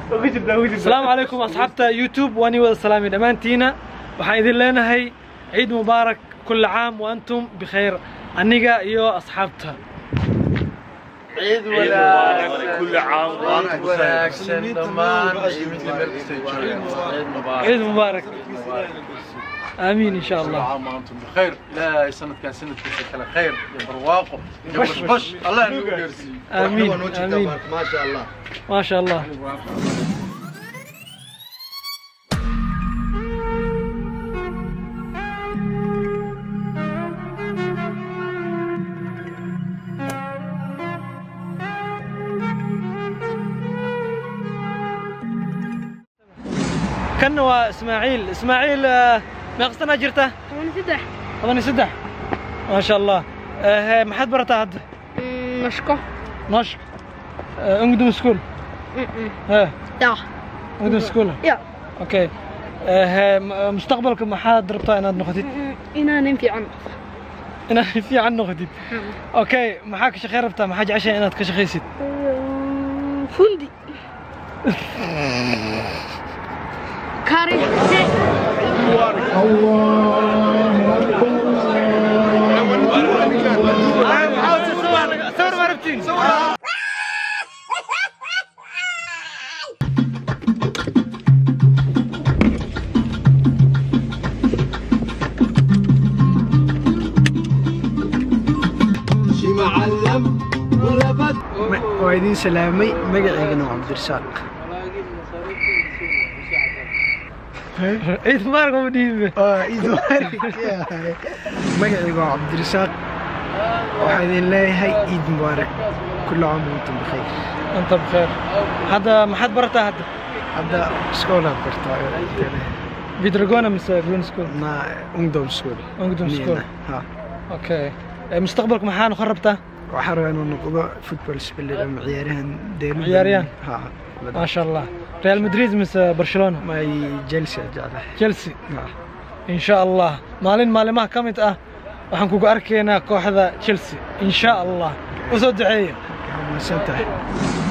Asalaamu calaykum asxaabta YouTube, waan ii wada salaamay dhammaantiina. Waxaan idin leenahay ciid mubaarak, كل عام وأنتم بخير, aniga iyo asxaabta. Ciid wanaagsan. كل عام وأنتم بخير. Wanaagsan dhammaan muslimiinta meel kastay joogaan, ciid mubaarak. Ciid mubaarak, aamiin, in sha Allah. عام وأنتم بخير. Ilaahay sanadkan sanadkiisa kale khayr iyo barwaaqo iyo bashbash Allah nagu gaarsiiyo. Aamiin, aamiin. ما شاء الله. ما sha Allah. Kanna waa Ismaaciil. Ismaaciil, meeqa sanaa jirta? 13. 13, ما sha Allah. Maxaad barataa hadda? Norska. Norsk, ungdomsskole? He? Ja. Ungdomsskole. Ja. Okay, mustaqbalka maxaad rabtaa inaad noqotid? Inaan nin fiican. Inaad fiican noqotid, okay. Maxaa ka shaqeyn rabtaa? Maxaa jeceshahay inaad ka shaqaysid? Fundi. Kari. Sawir ma rabtiin? Waa idin salaamay, magaceygana waa Cabdirasaaq. Ciid mubaarak ma dhihibe? Ciid mubaarak. Magacayga waa Cabdirasaaq, waxaan idin leeyahay ciid mubaarak, كل عام وأنتم بخير. أنت بخير. Hadda maxaad barataa hadda? Hadda iskoolaan bartaa. Videregående mise grunnskole? Ma ungdomsskole. Ungdomsskole. Ha. Okay, mustaqbalka maxaa noqon rabtaa? Waxaan rabaa inuu noqdo fotbollspelare ama ciyaaryahan dheelo. Ciyaaryahan? Ha. ما sha Allah. Real Madrid mise Barcelona? May, Chelsea jeclahay. Chelsea. Ha. In sha Allah, maalin maalimaha ka mid ah waxaan kugu arkaynaa kooxda Chelsea, in sha Allah. Usoo duceeya. Waa mahadsan tahay.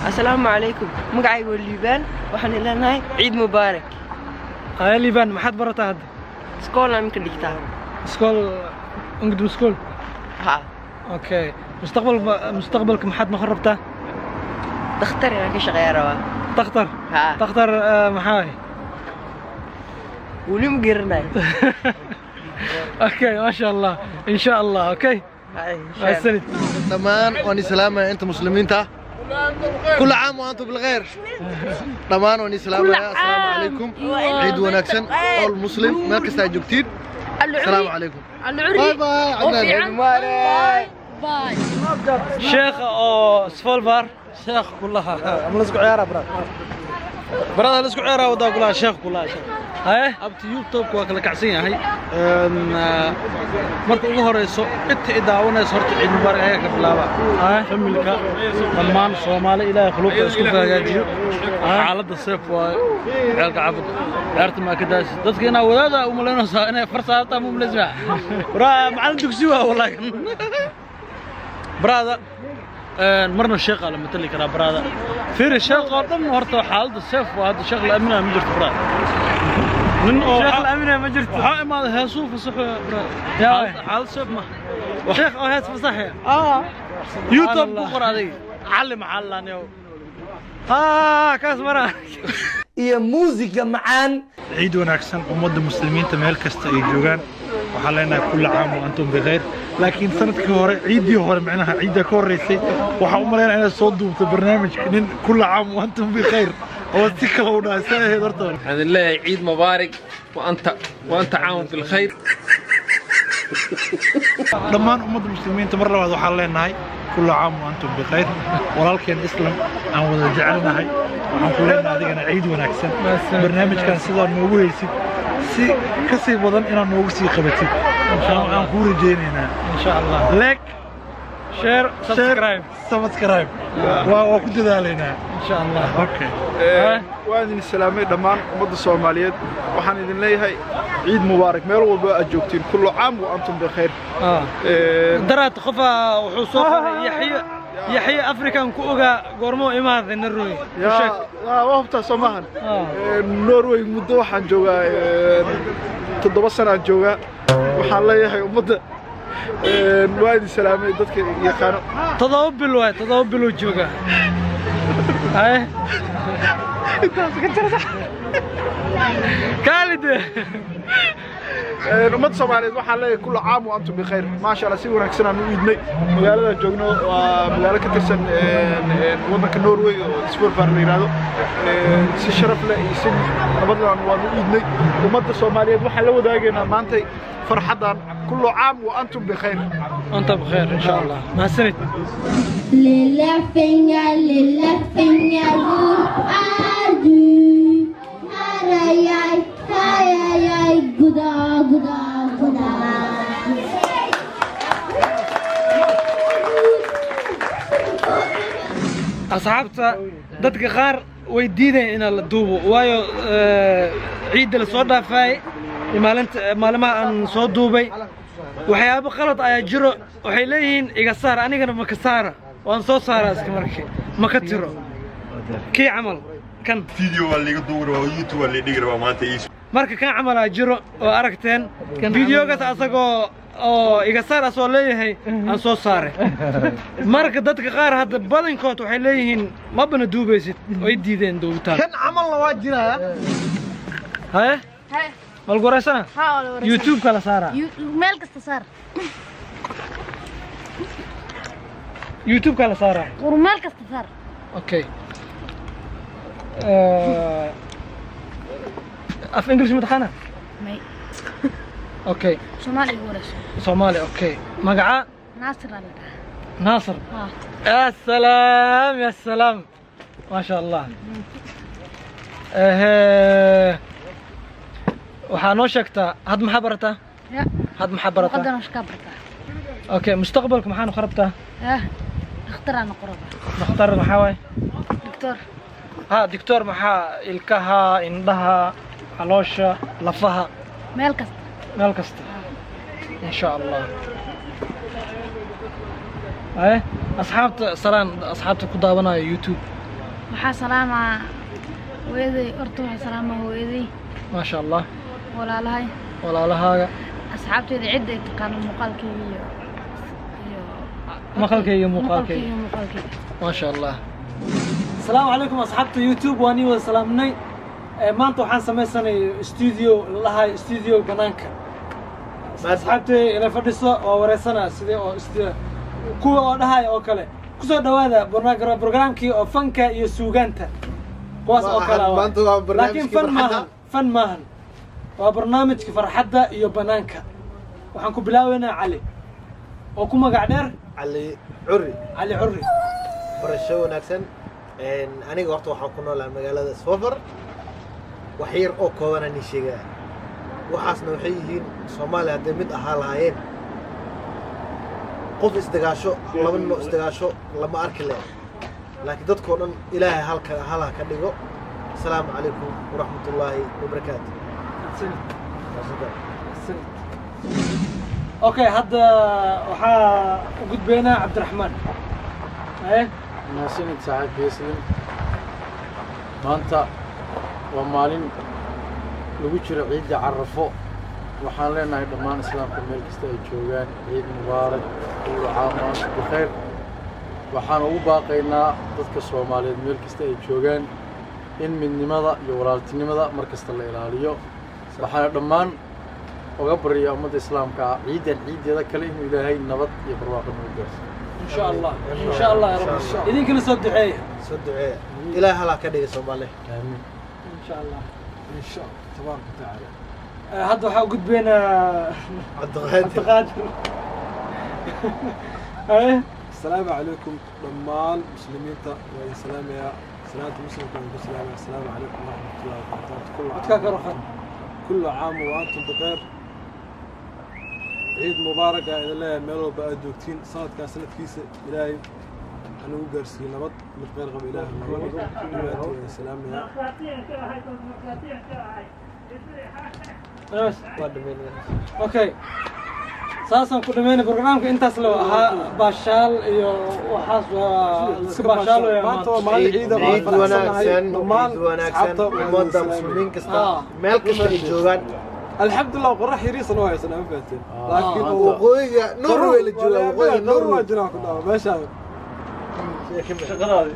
Asalaamu calaykum, magacaygu waa Liibaan, waxaan leenahay ciid mubaarak. Aya Liibaan, maxaad barataa hadda? Iskoolna iminka dhigtaa. Iskool, ungdomsskole? Ha. Okay, mustaqbalka maxaad noqon rabtaa? Dakhtar inaan ka shaqeeya rabaa. Dakhtar? Ha. Dakhtar, maxaa? Weli ma garanayo. Okay, ما sha Allah, in sha Allah. Okay. Mahadsanid. Dhammaan waan islaamaya inta muslimiinta, كل عام وأنتم بالخير. Dhammaan waan islaamaya, assalaamu calaykum, ciid wanaagsan, all muslim meel kasta aad joogtiin, assalaamu calaykum, bye bye, Cadnaan. Bye. Sheekha oo Svolvær. Sheekh kulaha ama la isku ciyaaraa, brother, brother, la isku ciyaaraa wadaa kulaha, sheekh kulaha, sheekh. Haye. Abti, YouTube waa kala kacsan yahay. Marka ugu horeyso inta i daawanayso horta ciid mubaarak ayaa ka bilaaba. Familka dhammaan Soomaali, Ilaahay khuluqda isku hagaajiyo. Xaaladda seef waaye, ceelka caafada ciyaarta maa ka daasi dadka inaa wadaada u malaynaysaa inay far saartaa ma malaysmaa waraa macallin dugsi waa wallaahi brother. Marna sheekha la matali karaa, brother. Fiiri, sheekh oo dhan horta xaaladda seef waa hadda, sheekh la aaminaa ma jirto, brother. Nin oo sheekh la aaminaa ma jirto. Waxaa imaaday heesuu fasaxo, brother. Yaa. Xaalad seef ma sheekh oo hees fasaxaya? YouTube ku qor adiga cali maxaa la haa, kaas mara. Iyo muusiga macaan. Ciid wanaagsan ummadda muslimiinta meel kasta ay joogaan. Waxaan leenahay كل عام وأنتم بخير. Laakiin sanadkii hore, ciiddii hore, macnaha ciidda ka horreysay, waxaan u malaynaya inaad soo duubto barnaamijka nin كل عام وأنتم بخير oo si kale u dhahay see ahayd horta. Waxaan idin leeyahay ciid mubaarak وأنت عام بالخير. Dhammaan ummadda muslimiinta mar labaad waxaan leenahay كل عام وأنتم بخير. Walaalkeen Islam aan wada jecelnahay, waxaan ku leenahay adigana ciid wanaagsan. Barnaamijkan sidaa noogu haysid si ka sii badan inaad noogu sii qabatid aan kuu rajaynaynaa. In sha Allah. Like. Share, subscribe. Subscribe. Waa ku dadaalaynaa. Insha Allah. Okay. Waan idin salaamay dhammaan ummadda Soomaaliyeed. Waxaan idin leeyahay ciid mubaarak meel walba aad joogtiin. Kullu caam wa antum bikhayr. Daraad qofa wuxuu soo qoray Yaxya, Yaxya African ku ogaa goormo imaaday Norway. U sheeg. Waa hubtaa soo maahan. Norway muddo waxaan joogaa 7 sano aan joogaa. Waxaan leeyahay ummadda waa idin salaamay dadka yaqaano. 7 bil waay, 7 bil uu joogaa. Haye. Intaas ka jarta. Kaalid. Ummadda Soomaaliyeed waxaan leeyahay kullu caam wa antum bikhayr. Maasha Allah, si wanaagsan aan u iidnay. Magaalada joogno waa magaalo ka tirsan waddanka Norway oo Svolvær la yiraahdo. Si sharaf leh iyo si nabad leh waan u iidnay. Ummadda Soomaaliyeed waxaan la wadaagaynaa maantay farxadan. Kullu caam wa antum bikhayr. Anta bikhayr insha Allah. Mahadsanid. Lilla finger, lilla finger, hvor er du? Her er jeg, her er jeg, goddag, goddag, goddag. Asxaabta, dadka qaar way diideen inaan la duubo, waayo ciidda la soo dhaafay iyo maalinta maalmaha aan soo duubay waxyaabo qalad ayaa jiro. Waxay leeyihiin iga saar, anigana ma ka saara, waan soo saaraa iska markii ma ka tiro kii camal kan. Video waa liiga duubi rabaa, YouTube waa liiga dhigi rabaa maanta ii. Marka kan camalaa jiro oo aragteen videogaas asagoo oo iga saar asoo leeyahay aan soo saaray. Marka dadka qaar hadda badankood waxay leeyihiin mabana duubaysid, way diideen duubitaan. Kan camalna waa jiraa. Haye. Haye. Malgureysana. Ha, waa la wareysanaa. YouTube-ka la saaraa. Meel kasta saar. YouTube-ka la saaraa. War meel kasta saar. Okay, af English ma taqaana? May. Okay. Soomaali igu wareyso. Soomaali, okay. Magaca? Naasir aa la dhahaa. Naasir. Ha. يا سلام يا سلام، ما شاء الله. Waxaa noo sheegtaa had maxaa barataa? Ya. Had maxaa barataa? Luqadan wax ka bartaa. Okay, mustaqbalka maxaa noqon rabtaa? Yah, dhakhtar aan noqon rabaa. Dhakhtar maxaa waay? Doctor. Ha, doctor maxaa? Ilkaha, indhaha, caloosha, lafaha? Meel kasta. Meel kasta insha Allah. Haye, asxaabta salaan, asxaabta ku daawanaya YouTube. Waxaa salaamaa hooyaday horta, waxaa salaamaa hooyaday. Maasha Allah. Walaalahay. Walaalahaaga. Asxaabteyda, cidda ay taqaano muuqaalkayga iyo maqalkayga iyo muuqaalkayga. Maqalkayga iyo muuqaalkayga. Maasha Allah. Asalaamu calaykum asxaabta YouTube, waa nii wada salaamnay. Maanta waxaan samaysanay studio la dhahay studio banaanka. Asxaabtay ila fadhiso waa wareysana sidee oo studio kuwa oo dhahaya oo kale. Kusoo dhawaada programkii oo fanka iyo suugaanta, kuwaas oo kale waa. Maanta waa barnaamijkii Laakiin fan farxadda. Maahan fan maahan, waa barnaamijka farxadda iyo banaanka. Waxaan ku bilaabeynaa Cali oo ku magac dheer Cali Curri. Cali Curri. Barasho wanaagsan. Aniga horta waxaan ku noolahay magaalada Svolvær. Wax yar oo kooban aan ii sheegaya, waxaasna waxay yihiin Soomaaliya hadday mid ahaa lahaayeen, qof isdagaasho, laba nin oo isdagaasho lama arki leh, laakiin dadkoo dhan Ilaahay halka halaha ka dhigo. Asalaamu calaykum waraxmatullaahi wabarakaatu. Okay, hadda waxaa u gudbeynaa Cabdiraxmaan. Haye. Mahadsanid saaxiibka Yaslim. Maanta waa maalin lagu jiro ciidda Carafo. Waxaan leenahay dhammaan islaamka meel kasta ay joogaan ciid mubaarak, kullu caam wa antum bikhayr. Waxaan ugu baaqaynaa dadka Soomaaliyeed meel kasta ay joogaan in midnimada iyo walaaltinimada mar kasta la ilaaliyo. Waxaana dhammaan uga baryaa ummadda islaamka ah ciidan ciiddeeda kale inuu Ilaahay nabad iyo barwaaqo nagu gaarsiiyo. In sha Allah, in sha Allah ya Rabbi. Idinkana soo duceeya. Soo duceeya, Ilaahay halaa ka dhiga Soomaaliya. Aamiin. In sha Allah. In sha Allah tabaaraka watacaala. Hadda waxaa u gudbeynaa Cabdiqaadir. Cabdiqaadir. Haye. Asalaamu calaykum dhammaan muslimiinta, waa idin salaamayaa, salaanta muslimka waan ku salaamaya. Asalaamu calaykum waraxmatullahi wabarakaatu. Codkaa kor u qaad. Kullu caam wa antum bikhayr. Ciid mubaarak aa idin leeyahay meel walba aad joogtiin. Sanadkaa sanadkiisa Ilaahay hanagu gaarsiiyo nabad, mid kheyr qaba Ilaahay naga dhigo. Dhibaato wada salaamaya. Waa dhameynay. Okay, saasaan ku dhameynay barnaamijka. Intaas la ahaa baashaal iyo waxaas waa iska baashaalaya. Maanta waa maalin ciida. Ciid wanaagsan, ciid wanaagsan ummadda muslimiin kasta meel kasta ay joogaan. Alxamdulilah, qorax yariisan oo haysan ama fahateen, laakiin waqooyiga Norway la joogaa, waqooyiga Norway Norway jiraa ku dhawa meeshaan. Shaqadaadi.